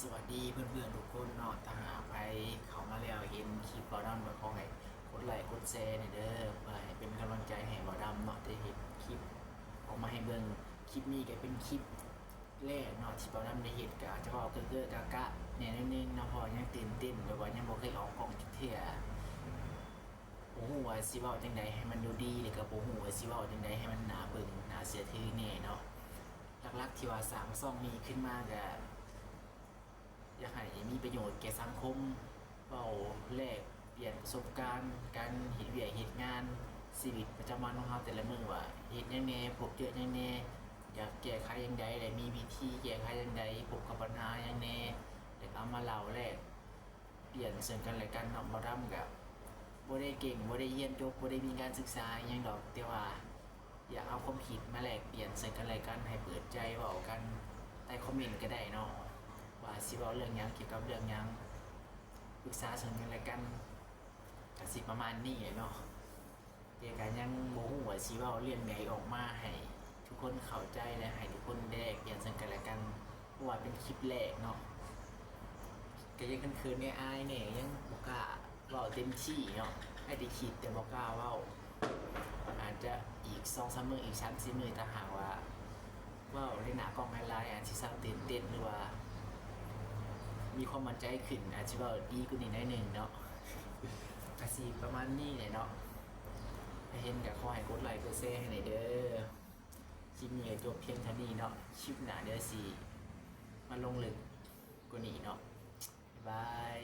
ສະຫວັດດີເພື່ອນໆທຸກຄົນເນາະ, ຖ້າຫາກໃຜເຂົ້າມາແລ້ວເຫັນຄລິບບ່າວດຳ ກໍຂໍໃຫ້ກົດໄລກົດແຊແດ່ເດີ ເພື່ອໃຫ້ເປັນກຳລັງໃຈໃຫ້ບ່າວດຳເນາະ ໄດ້ເຮັດຄລິບອອກມາໃຫ້ເບິ່ງ. ຄລິບນີ້ກໍເປັນຄລິບແລກເນາະ ທີ່ບ່າວດຳໄດ້ເຮັດ ກໍອາດຈະເວົ້າເກີະໆກະກະແດ່ໜ້ອຍໜຶ່ງເນາະ ເພາະວ່າຍັງຕື່ນເຕັ້ນ ແບບວ່າຍັງບໍ່ເຄີຍອອກກ້ອງຈັກເທື່ອ. ບໍ່ຮູ້ວ່າຊິເວົ້າຈັ່ງໃດໃຫ້ມັນດູດີ ແລ້ວກໍບໍ່ຮູ້ວ່າຊິເວົ້າຈັ່ງໃດໃຫ້ມັນໜ້າເບິ່ງໜ້າເຊື່ອຖືແດ່ເນາະ. ຫຼັກໆທີ່ວ່າສ້າງຊ່ອງນີ້ຂຶ້ນມາ ກໍຢາກໃຫ້ມີປະໂຫຍດແກ່ສັງຄົມ, ເວົ້າແລກປ່ຽນປະສົບການ ການເຮັດວຽກເຮັດງານ, ຊີວິດປະຈຳວັນຂອງເຮົາແຕ່ລະມື້ ວ່າເຮັດຫຍັງແດ່, ພົບເຈີຫຍັງແດ່, ຢາກແກ້ໄຂຫຍັງໃດ ແລະ ມີວິທີແກ້ໄຂຫຍັງໃດ, ພົບກັບບັນຫາຫຍັງແດ່ ແລ້ວກໍເອົາມາເລົ່າແລກ ປ່ຽນເຊິ່ງກັນແລະກັນເນາະ. ບ່າວດຳກະບໍ່ໄດ້ເກັ່ງ ບໍ່ໄດ້ຮຽນຈົບ ບໍ່ໄດ້ມີການສຶກສາອີ່ຫຍັງດອກ, ແຕ່ວ່າຢາກເອົາຄວາມຄິດມາແລກປ່ຽນເຊິ່ງກັນແລະກັນ ໃຫ້ເປີດໃຈເວົ້າກັນໃຕ້ຄອມເມັນກໍໄດ້ເນາະ ວ່າຊິເວົ້າເລື່ອງຫຍັງ ກ່ຽວກັບເລື່ອງຫຍັງ ປຶກສາເຊິ່ງກັນແລະກັນ ກະຊິປະມານນີ້ແຫຼະເນາະ. ແຕ່ກໍຍັງບໍ່ຮູ້ວ່າຊິເວົ້າເລື່ອງໃດອອກມາໃຫ້ທຸກຄົນເຂົ້າໃຈ ແລະ ໃຫ້ທຸກຄົນໄດ້ແລກປ່ຽນເຊິ່ງກັນແລະກັນ ເພາະວ່າເປັນຄລິບແລກເນາະ. ກໍຍັງເຂີນໆ ອາຍໆແດ່ ຍັງບໍ່ກ້າເວົ້າເຕັມທີ່ເນາະ, ໃຫ້ແຕ່ຄິດແຕ່ບໍ່ກ້າເວົ້າ. ອາດຈະອີກສອງສາມມື້ ອີກສາມສີ່ມື້ ຖ້າຫາກວ່າເວົ້າໃນໜ້າກ້ອງຫຼາຍໆ ອາດຊິເຊົາຕື່ນເຕັ້ນ ຫຼືວ່າມີຄວາມໝັ້ນໃຈຂຶ້ນ ອາດຊິເວົ້າດີກວ່ານີ້ໜ້ອຍໜຶ່ງເນາະ. ກະຊິປະມານນີ້ແຫຼະເນາະ. ໃຜເຫັນກໍຂໍໃຫ້ກົດໄລກົດແຊໃຫ້ແດ່ເດີ. ຄລິບນີ້ກໍຈົບພຽງເທົ່ານີ້ເນາະ. ຄລິບໜ້າດຽວຊິມາລົງເລິກກວ່ານີ້ເນາະ. ບາຍບາຍ.